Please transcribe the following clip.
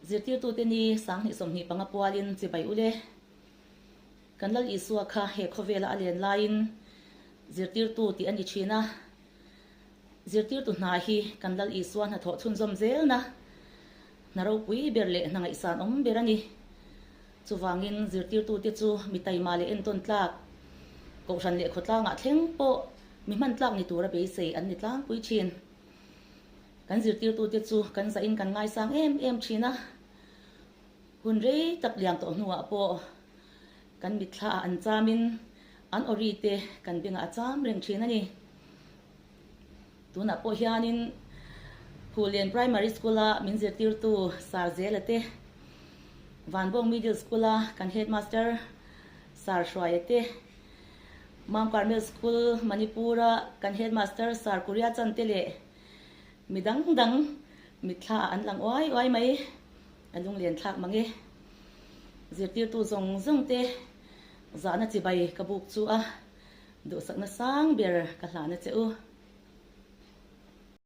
Zirtirtute ni 2025 pualin chibai ule. Kan Lal Isua kha he khawvela a len laiin zirtirtu tih a ni thin a. Zirtirtu hna hi kan Lal Isua hnathawh chhunzawm zelna hna ropui ber leh hna ngaihsan awm ber a ni. Chuvangin zirtirtute chu mi taima leh entawn tlak, kohhran leh khawtlangah thleng pawh mi hman tlak ni tura beisei an ni tlangpui thin. Kan zirtirtute chu kan zahin kan ngaisang em em thin a, hun rei tak liam tawh hnuah pawh kan mitthlaah an chamin an awri te kan bengah a cham reng thin a ni. Tunah pawh hianin Phulian Primary School-a min zirtirtu Sir Zela te, Vanbawng Middle School-a kan Headmaster Sir Hruaia te, Mount Carmel School, Manipur-a kan Headmaster Sir Kuria Chan te leh mi dang dang mitthla ah an lang uai uai mai. A lunglen thlak mang e. Zirtirtu zawng zawng te zahna chibai ka buk chu a duhsakna sang ber ka hlahna che u.